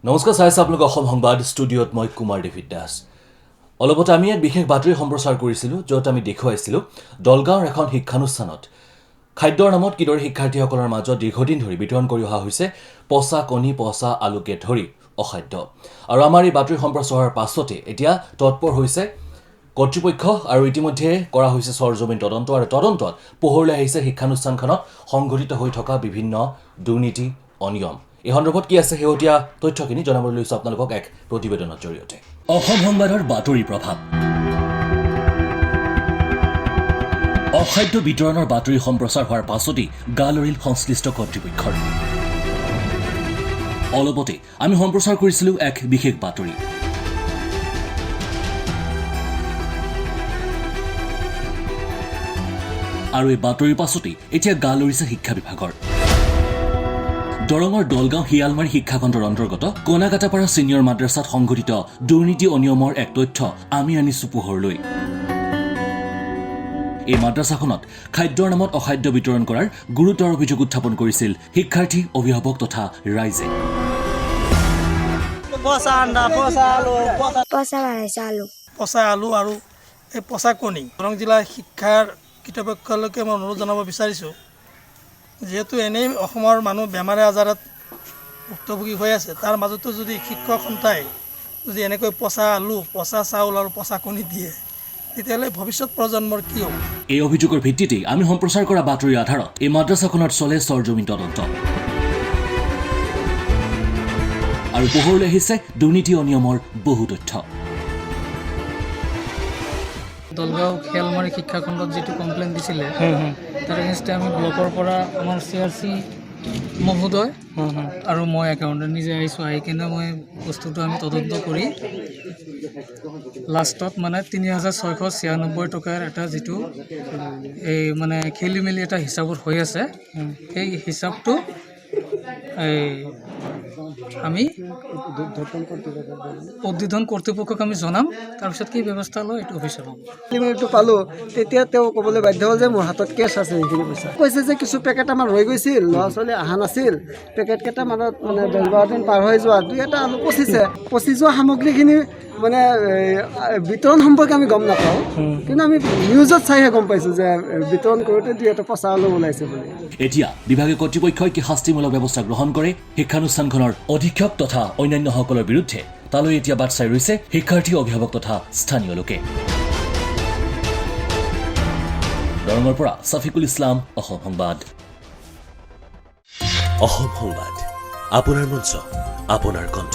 নমস্কাৰ, চাই আছে আপোনালোক অসম সংবাদ। ষ্টুডিঅ'ত মই কুমাৰ ডেভিড দাস। অলপতে আমি এক বিশেষ বাতৰি সম্প্ৰচাৰ কৰিছিলোঁ, য'ত আমি দেখুৱাইছিলোঁ দলগাঁৱৰ এখন শিক্ষানুষ্ঠানত খাদ্যৰ নামত কিদৰে শিক্ষাৰ্থীসকলৰ মাজত দীৰ্ঘদিন ধৰি বিতৰণ কৰি অহা হৈছে পচা কণী, পচা আলুকে ধৰি অখাদ্য। আৰু আমাৰ এই বাতৰি সম্প্ৰচাৰ হোৱাৰ পাছতে এতিয়া তৎপৰ হৈছে কৰ্তৃপক্ষ আৰু ইতিমধ্যে কৰা হৈছে সৰজমিন তদন্ত। আৰু তদন্তত পোহৰলৈ আহিছে শিক্ষানুষ্ঠানখনত সংঘটিত হৈ থকা বিভিন্ন দুৰ্নীতি, অনিয়ম। এই সন্দৰ্ভত কি আছে শেহতীয়া তথ্যখিনি জনাবলৈ লৈছোঁ আপোনালোকক এক প্ৰতিবেদনৰ জৰিয়তে। অসম সংবাদৰ বাতৰি প্ৰভাৱ। অখাদ্য বিতৰণৰ বাতৰি সম্প্ৰচাৰ হোৱাৰ পাছতেই গা লৰিল সংশ্লিষ্ট কৰ্তৃপক্ষৰ। অলপতে আমি সম্প্ৰচাৰ কৰিছিলোঁ এক বিশেষ বাতৰি। আৰু এই বাতৰিৰ পাছতেই এতিয়া গা লৰিছে শিক্ষা বিভাগৰ। দৰঙৰ দলগাঁও শিয়ালমাৰী শিক্ষাখণ্ডৰ অন্তৰ্গত কোনাকাটাপাৰা ছিনিয়ৰ মাদ্ৰাছাত সংঘটিত দুৰ্নীতি, অনিয়মৰ এক তথ্য আমি আনিছো পোহৰলৈ। এই মাদ্ৰাছাখনত খাদ্যৰ নামত অখাদ্য বিতৰণ কৰাৰ গুৰুতৰ অভিযোগ উত্থাপন কৰিছিল শিক্ষাৰ্থী, অভিভাৱক তথা ৰাইজে। পচা আণ্ডা, পচা আলু, পচা পচা বানাইছে আলু। পচা আলু আৰু এই পচা কণী। দৰং জিলাৰ শিক্ষাৰ কৰ্তৃপক্ষলৈকে মই অনুৰোধ জনাব বিচাৰিছোঁ, যিহেতু এনেই অসমৰ মানুহ বেমাৰে আজাৰত ভুক্তভোগী হৈ আছে, তাৰ মাজতো যদি শিক্ষক সন্থাই যদি এনেকৈ পচা আলু, পচা চাউল আৰু পচা কণী দিয়ে, তেতিয়াহ'লে ভৱিষ্যত প্ৰজন্মৰ কি হ'ব? এই অভিযোগৰ ভিত্তিতেই আমি সম্প্ৰচাৰ কৰা বাতৰিৰ আধাৰত এই মাদ্ৰাছাখনত চলে সৰজমিন তদন্ত আৰু পোহৰলৈ আহিছে দুৰ্নীতি, অনিয়মৰ বহু তথ্য। দলগাঁও শিয়ালমাৰী শিক্ষাখণ্ডত যিটো কমপ্লেইন দিছিলে, তাৰ এগেইনষ্টে আমি ব্লকৰ পৰা আমাৰ চি আৰ চি মহোদয় আৰু মই একাউণ্টেণ্ট নিজে আহিছোঁ। আহি কিনে মই বস্তুটো আমি তদন্ত কৰি লাষ্টত মানে 3696 টকাৰ এটা যিটো এই মানে খেলি মেলি এটা হিচাপত হৈ আছে, সেই হিচাপটো এই আমি উদ্বোধন কৰ্তৃপক্ষক আমি জনাম। তাৰপিছত কি ব্যৱস্থা লয়, এইটো অফিচে ল'ব। খেলিমেলিটো পালোঁ, তেতিয়া তেওঁ ক'বলৈ বাধ্য হ'ল যে মোৰ হাতত কেছ আছে সেইখিনি পইচা। কৈছে যে কিছু পেকেট আমাৰ ৰৈ গৈছিল, ল'ৰা ছোৱালী অহা নাছিল। পেকেট কেইটামানত মানে 10-12 দিন পাৰ হৈ যোৱা দুই এটা আলু পচিছে। পচি যোৱা সামগ্ৰীখিনি মানে বিতৰণ সম্পৰ্কে আমি গম নাপাওঁ, কিন্তু আমি নিউজত চাইহে গম পাইছোঁ যে বিতৰণ কৰোঁতে দুই এটা পচা আলু ওলাইছে বুলি। এতিয়া বিভাগীয় কৰ্তৃপক্ষই কি শাস্তিমূলক ব্যৱস্থা গ্ৰহণ কৰে শিক্ষানুষ্ঠানখনৰ অধীক্ষক তথা অন্যান্যসকলৰ বিৰুদ্ধে, তালৈ এতিয়া বাট চাই ৰৈছে শিক্ষাৰ্থী, অভিভাৱক তথা স্থানীয় লোকে। দৰঙৰ পৰা ছফিকুল ইছলাম, অসম সংবাদ। অসম সংবাদ, আপোনাৰ মঞ্চ, আপোনাৰ কণ্ঠ।